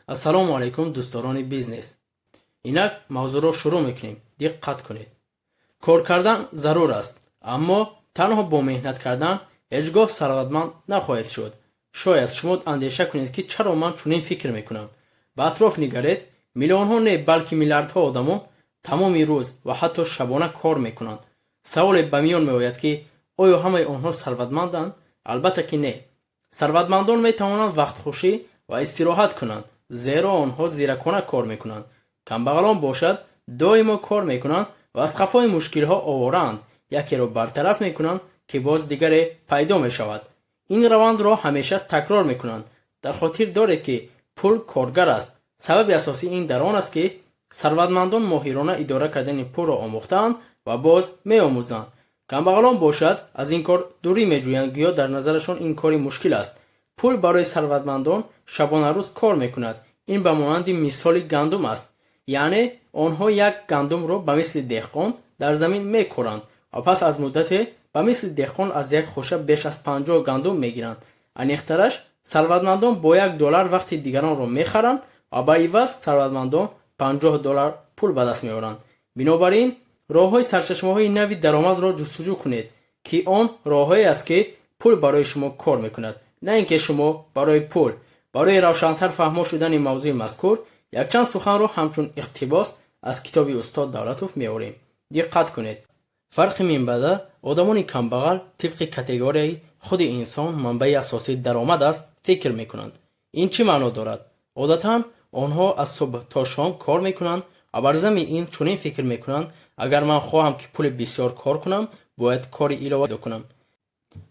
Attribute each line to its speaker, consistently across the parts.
Speaker 1: Ассалому алайкум, дӯстдорони бизнес. Инак мавзӯъро шурӯъ мекунем. Диққат кунед. Кор кардан зарур аст, аммо танҳо бо меҳнат кардан ҳеҷ гоҳ сарватманд нахоҳед шуд. Шояд шумо андеша кунед, ки чаро ман чунин фикр мекунам. Ба атроф нигаред: миллионҳо не, балки миллиардҳо одамон тамоми рӯз ва ҳатто шабона кор мекунанд. Саволе ба миён меояд, ки оё ҳамаи онҳо сарватманданд? Албатта ки не. Сарватмандон метавонанд вақтхушӣ ва истироҳат кунанд, зеро онҳо зиракона кор мекунанд. Камбағалон бошад, доимо кор мекунанд ва аз қафои мушкилҳо овораанд. Якеро бартараф мекунанд, ки боз дигаре пайдо мешавад. Ин равандро ҳамеша такрор мекунанд. Дар хотир доред, ки пул коргар аст. Сабаби асосии ин дар он аст, ки сарватмандон моҳирона идора кардани пулро омӯхтаанд ва боз меомӯзанд. Камбағалон бошад, аз ин кор дурӣ меҷӯянд, гӯё дар назарашон ин кори мушкил аст. Пул барои сарватмандон шабонарӯз кор мекунад. Ин ба монанди мисоли гандум аст, яъне онҳо як гандумро ба мисли деҳқон дар замин мекоранд ва пас аз муддате ба мисли деҳқон аз як хоша беш аз 50 гандум мегиранд. Аниқтараш, сарватмандон бо 1 доллар вақти дигаронро мехаранд ва ба иваз сарватмандон 50 доллар пул ба даст меоранд. Бинобар ин роҳҳои сарчашмаҳои нави даромадро ҷустуҷӯ кунед, ки он роҳҳое аст, ки пул барои шумо кор мекунад, на ин ки шумо барои пул. Барои равшантар фаҳмо шудани мавзӯи мазкур якчанд суханро ҳамчун иқтибос аз китоби устод Давлатов меорем. Диққат кунед. Фарқи минбаъда: одамони камбағал тибқи категорияи «худи инсон манбаи асосии даромад аст» фикр мекунанд. Ин чӣ маъно дорад? Одатан онҳо аз субҳ то шом кор мекунанд ва бар замми ин чунин фикр мекунанд: агар ман хоҳам, ки пули бисёр кор кунам, бояд кори илова пайдо кунам.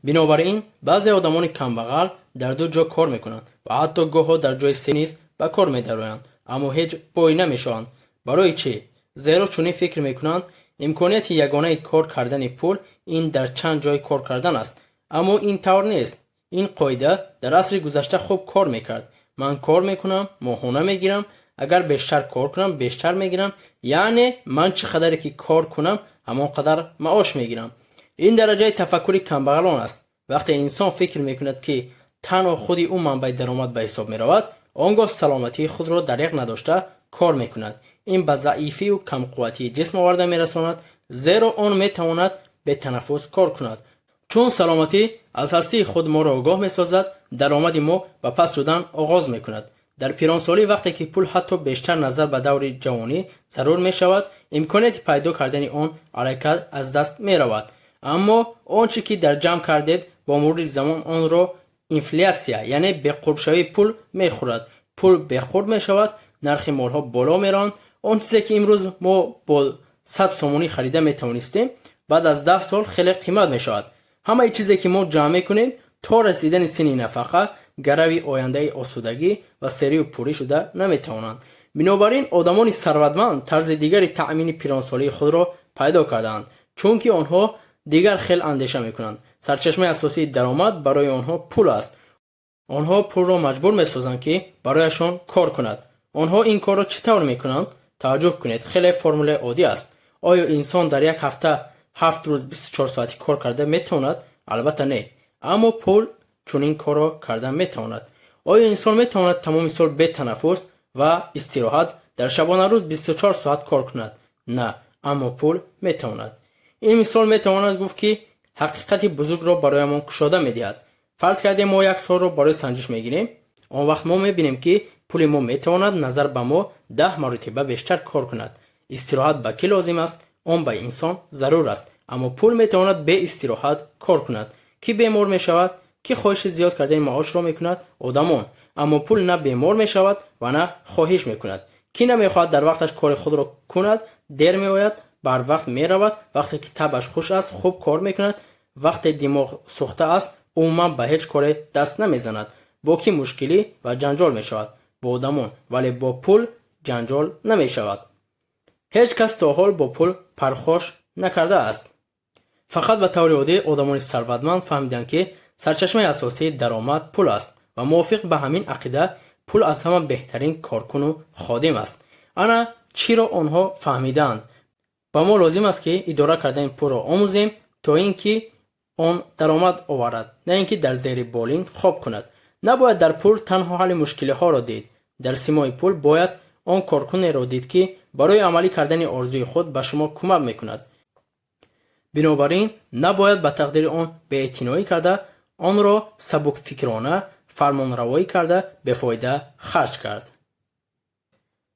Speaker 1: Бинобар ин баъзе одамони камбағал дар ду ҷо кор мекунанд ва ҳатто гоҳо дар ҷои се низ ба кор медароянд, аммо ҳеҷ бой намешаванд. Барои чӣ? Зеро чунин фикр мекунанд: имконияти ягонаи кор кардани пул ин дар чанд ҷой кор кардан аст. Аммо ин тавр нест. Ин қоида дар асри гузашта хуб кор мекард: ман кор мекунам, моҳона мегирам, агар бештар кор кунам, бештар мегирам, яъне ман чӣ қадаре ки кор кунам, ҳамон қадар маош мегирам. Ин дараҷаи тафаккури камбағалон аст. Вақте инсон фикр мекунад, ки танҳо худи ӯ манбаи даромад ба ҳисоб меравад, он гоҳ саломатии худро дареғ надошта кор мекунад. Ин ба заифию камқувватии ҷисм оварда мерасонад, зеро он метавонад бетанаффус кор кунад. Чун саломатӣ аз ҳастии худ моро огоҳ месозад, даромади мо ба паст шудан оғоз мекунад. Дар пиронсолӣ, вақте ки пул ҳатто бештар назар ба даври ҷавонӣ зарур мешавад, имконияти пайдо кардани он аллакай аз даст меравад. Аммо он чӣ ки дар ҷамъ кардед, бо мурури замон онро инфлятсия, яъне беқурбшавии пул, мехӯрад. Пул беқурб мешавад, нархи молҳо боло мераванд. Он чизе ки имрӯз мо бо 100 сомонӣ харида метавонистем, баъд аз 10 сол хеле қимат мешавад. Ҳамаи чизе ки мо ҷамъ мекунем, то расидани синни нафақа гарави ояндаи осудагӣ ва серию пурӣ шуда наметавонанд. Бинобар ин одамони сарватманд тарзи дигари таъмини пиронсолии худро пайдо кардаанд, чунки онҳо дигар хел андеша мекунанд. Сарчашмаи асосии даромад барои онҳо пул аст. Онҳо пулро маҷбур месозанд, ки барояшон кор кунад. Онҳо ин корро чӣ тавр мекунанд? Таваҷҷӯҳ кунед, хеле формулаи оддӣ аст. Оё инсон дар як ҳафта 7 рӯз 24 соатӣ кор карда метавонад? Албатта не, аммо пул чунин корро карда метавонад. Оё инсон метавонад тамоми сол бе танаффус ва истироҳат дар шабонарӯз 24 соат кор кунад? На, аммо пул метавонад. Ин мисол метавонад гуфт, ки ҳақиқати бузургро бароямон кушода медиҳад. Фарз кардем, мо як солро барои санҷиш мегирем. Он вақт мо мебинем, ки пули мо метавонад назар ба мо 10 маротиба бештар кор кунад. Истироҳат ба кӣ лозим аст? Он ба инсон зарур аст, аммо пул метавонад бе истироҳат кор кунад. Кӣ бемор мешавад? Кӣ хоҳиши зиёд кардани маошро мекунад? Одамон. Аммо пул на бемор мешавад ва на хоҳиш мекунад. Кӣ намехоҳад дар вақташ кори худро кунад, дер меояд, барвақт меравад? Вақте ки табъаш хуш аст, хуб кор мекунад. Вақте димоғ сӯхта аст, умуман ба ҳеҷ коре даст намезанад. Бо кӣ мушкилӣ ва ҷанҷол мешавад? Бо одамон, вале бо пул ҷанҷол намешавад. Ҳеҷ кас то ҳол бо пул пархош накардааст. Фақат ба таври оддӣ одамони сарватманд фаҳмиданд, ки сарчашмаи асосии даромад пул аст ва мувофиқ ба ҳамин ақида пул аз ҳама беҳтарин коркуну ходим аст. Ана чиро онҳо фаҳмидаанд. Ба мо лозим аст, ки идора кардани пулро омӯзем, то ин ки он даромад оварад, на ин ки дар зери болин хоб кунад. Набояд дар пул танҳо ҳалли мушкилиҳоро дид. Дар симои пул бояд он коркунеро дид, ки барои амалӣ кардани орзуи худ ба шумо кӯмак мекунад. Бинобар ин набояд ба тақдири он беэътиноӣ карда, онро сабукфикрона фармонравоӣ карда, бефоида харҷ кард.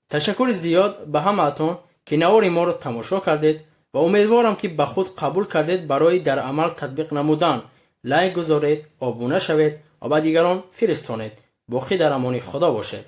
Speaker 1: Ташаккури зиёд ба ҳамаатон, ки навори моро тамошо кардед, ва умедворам, ки ба худ қабул кардед барои дар амал татбиқ намудан. Лайк гузоред, обуна шавед ва ба дигарон фиристонед. Боқӣ дар амони Худо бошед.